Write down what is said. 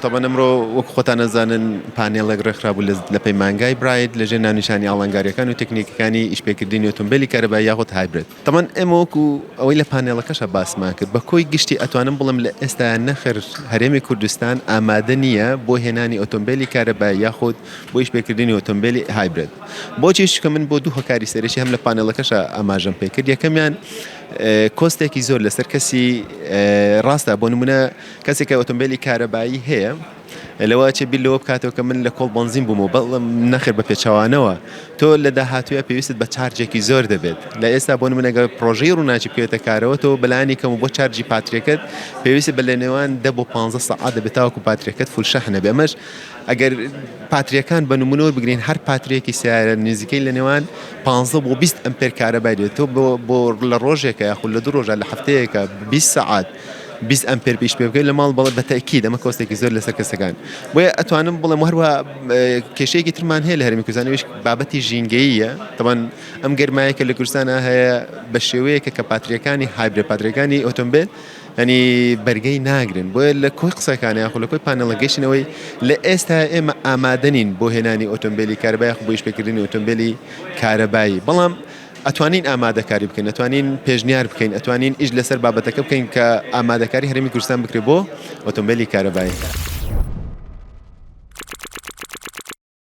تەبعەن ئەمڕۆ وەک خۆتان ئەزانن پانێڵێک ڕێکخرابوو لە پەیمانگای برایت لەژێر ناونیشانی ئاڵنگارییەکان و تەکنیکەکانی ئیشپێکردنی ئۆتۆمبێلی کارەبایی یاخود hybrid. تەبعەن ئێمە وەکو ئەوەی لە پانێڵەکەشا باسمان کرد بە کۆی گشتی ئەتوانم بڵێم لە ئێستایا نەخێر هەرێمی کوردستان ئامادە نییە بۆ هێنانی ئۆتۆمبێلی کارەبایی یاخود بۆ ئیشپێکردنی ئۆتۆمبێلی hybrid. بۆچی؟ چونکە من بۆ دوو هۆکاری سەرەکی هەم لە پانێڵەکەشا ئاماژەم پێکرد یەکەمیان cost ێکی زۆر لەسەر کەسی ڕاستە بۆ نمونە کەسێک کە ئۆتۆمبێلی کارەبایی هەیە لەوە ئەچێ بیر لەوە بکاتەوە کە من لە کۆڵ بەنزین بوومەوە بەڵام نەخێر بە پێچەوانەوە تۆ لە داهاتووە پێویستت بە charge ێکی زۆر دەبێت لە ئێستا بۆ نمونە گەر پرۆژەی ڕووناکی بکەوێتە کارەوە تۆ بەلایەنی کەم بۆ charge ی پاتریەکەت پێویستت بە لە نێوان 10 بۆ 15 سەعات دەبێت تاوەکو پاتریەکەت full شەحن بێ ئەمەش ئەگەر پاتریەکان بە نمونە وەربگرین هەر پاتریەکی سیارە نزیکەی لە نێوان 15 بۆ 20 ئەمپێر کارەبای دێت تۆ بۆ لە ڕۆژێکە یاخود لە دوو ڕۆژە لە هەفتەیەکە 20 سەعات 20 ئەمپێر پیش پێ بکەیت لە ماڵ بەڵێ بە تەئکید ئەمە cost ێکی زۆر لەسەر کەسەکان بۆیە ئەتوانم بڵێم هەروە کێشەیەکی ترمان هەیە لە هەرێمی کوردستان ئەویش بابەتی ژینگەییە تەبعەن ئەم گەرمایە کە لە کوردستانە هەیە بە شێوەیەکە کە پاتریەکانی hybrid پاتریەکانی ئۆتۆمبێل ینی بەرگەی ناگرن بۆیە لە کۆی قسەکان یاخود لە کۆی پانێڵە گەیشتنەوەی لە ئێستا ئێمە ئامادە نین بۆ هێنانی ئۆتۆمبێلی کارەبای یاخود بۆ ئیشپێکردنی ئۆتۆمبێلی کارەبایی بەڵام ئەتوانین ئامادەکاری بکەین، ئەتوانین پێشنیار بکەین، ئەتوانین ئیش لەسەر بابەتەکە بکەین کە ئامادەکاری هەرێمی کوردستان بکرێت بۆ ئۆتۆمبێلی کارەبایی.